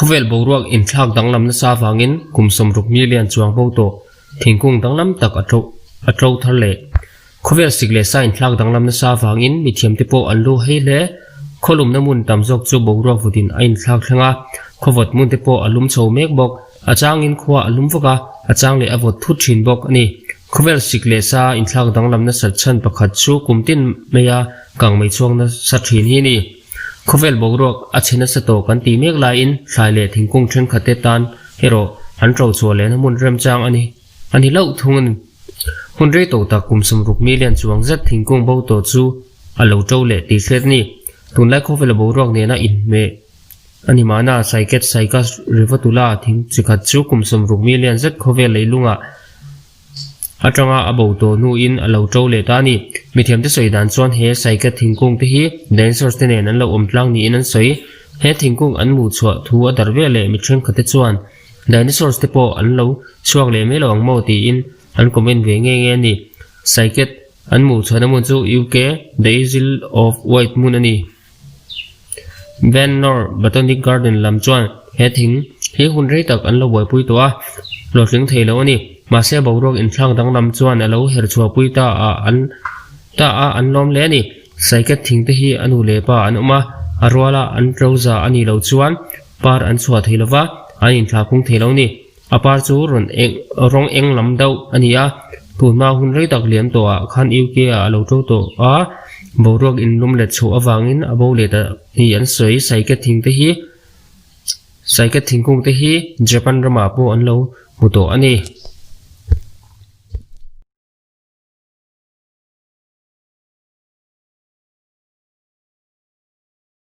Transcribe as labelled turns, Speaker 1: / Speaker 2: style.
Speaker 1: Khawvel boruak inthlak danglam nasa avangin kum 60 million chuang bo tawh thingkung danglam tak a a to thar leh. Khawvel sik leh sa inthlak danglam nasa avangin mithiamte pawh an lu hei hle. Khawlumna hmun tam zawk chu boruak vutin a inthlak thleng a, khawvawt hmunte pawh a lum chho mek bawk. A changin khua a lum vak a, a chang leh a vawt thut thin bawk a ni. Khawvel sik leh sa inthlak danglam nasat chhan pakhat chu kum tin maia kang mei chhuak nasa thin hi a ni. Khawvel boruak a chhe nasa tawh kan tih mek laiin thlai leh thingkung thenkhatte tan erawh an ṭo chhuah lehna hmun remchang a ni a ni hlauh thung a ni. Hmun rei tawh tak kum 60 million chuang zet thingkung bo tawh chu a lo ṭo leh tih hriat a ni. Tunlai khawvela boruak nena inhmeh a ni mahna Cycad Cycas rivatula thing chi khat chu kum 60 million zet khawvel leilungah atanga a bo tawh hnuin a lo to leh ta a ni. Mithiamte sawi dan chuan he Cycad thingkung te hi dinosaurs te nen an lo awm tlang niin an sawi. He thingkung an hmuh chhuah thu a darh vel leh mi thenkhat te chuan dinosaurs te pawh an lo chhuak leh mai lo ang maw tiin an comment ve nge nge a ni. Cycad an hmuh chhuahna hmun chu UK, The Isle of Wight hmun a ni. Vennor Botanic Garden lam chuan he thing hi hun rei tak an lo buaipui tawh a, hlawhtling thei lo a ni. Mahse boruak inthlak danglam chuan a lo her chhuahpui ta a an ta a an lawm hle a ni. Saiket thing te hi a nu leh pa an awm a, a ruala an ṭoza a nih loh chuan par an chhuah thei lo va, an inthlahphung thei lo a ni. A par chu rawn eng rawng eng lam deuh a ni a, tunhma hun rei tak liam tawhah khan UK ah a lo to tawh a, boruak inlum let chhoh avangin a bo let a ni an sawi. Saiket thing te hi Saiket thingkung te hi Japan ramah pawh an lo hmu tawh a ni.